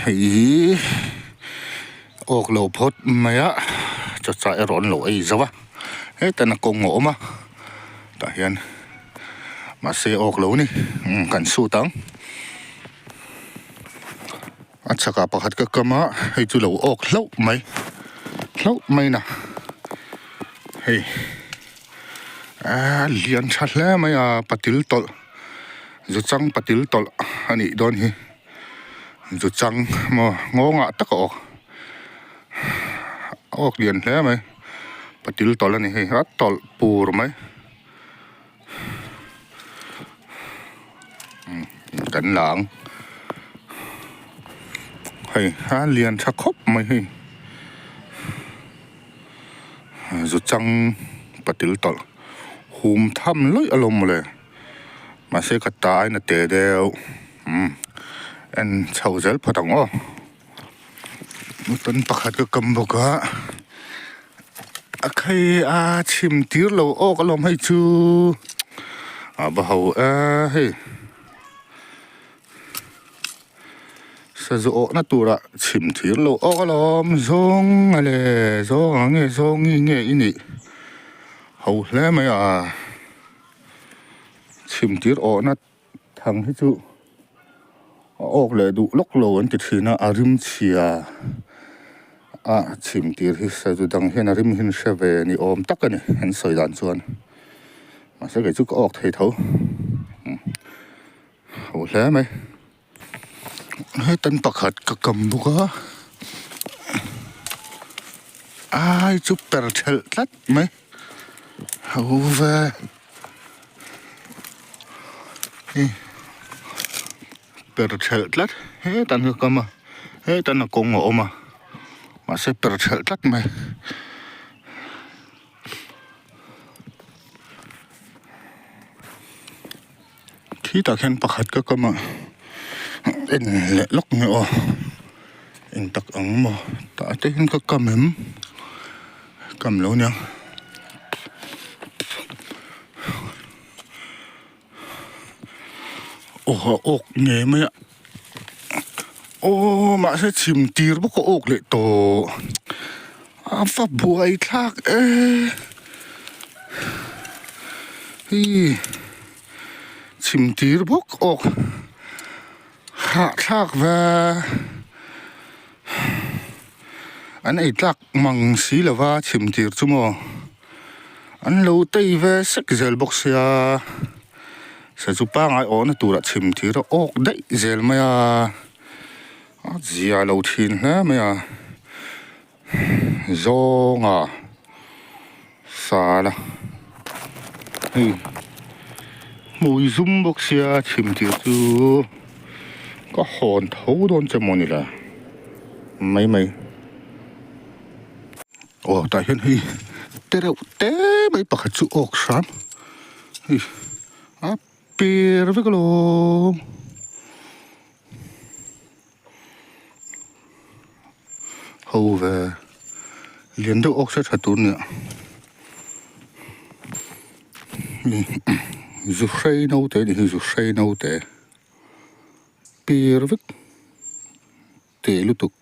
Hei hi awk lo phawt mai a chaw chah erawh an lo ei zo a hetah a kawng a awm a tah hian mahse awk lo a ni kan sut ang a chhakah pakhat ka kam a hei chu lo awk hlauh mai hlauh mai na hei aaa lian tha hle mai a patil tawlh zu chang patil tawlh a nih dawn hi. Zu chang maw nghawngah tak a awk a awk lian hle mai patil tawlh a ni hei a tawlh pur mai kan la ang hei a lian tha khawp mai hei zu chang patil tawlh hum tham luih alawm mawle. Mahse ka ta ain a te deuh umm en chho zel phawt ang aw mutton pakhat ka kam bawk a a khai a chhim tir lo awk alawm hei chu a va ho e hei sazu awhna turah chhim tir lo awk alawm zawng a le zawng ang nge zawngi nge i nih ho hle mai a. Chhim tir awhna thang hi chu a awk leh duh lawk lo an ti thin a a rim chhia a chhim tir hi sazu dang hian a rim hi an hre ve ni awm tak a ni an sawi dan chuan mahse kei chu ka awk thei tho ho hle mai. Hetan pakhat ka kam bawk a ai chu per thelh tlat mai ho ve hei per thelh tlat hetan ka kam a hetan a kawng a awm a mahse per thelh tlat mai. Khitah khian pakhat ka kam a en leh lawk mai aw eng tak ang maw tah te hian ka kam em kam lo nia aw a awk ngei mai a aw mahse chhim tir bawk a awk leh tawh a va buai thlak e hii. Chhim tir bawk awk hahthlak ve an ei tlak mang si lova chhim tir chu maw an lo tei ve sek zel bawk sia sazu pangai awhna turah chhim tir a awk daih zel mai a a zia lo thin hle mai a zawnga sala hei hmui zum bawk sia chhim tir chu ka hawn tho dawn che maw ni le mai mai aw tah hian hei te reuh te mai pakhat chu awk hram hei a per vek alawm. Ho ve lian deuh awk se tha tur nia zu hrei naute anih hi zu hrei naute pir vek teh lutuk.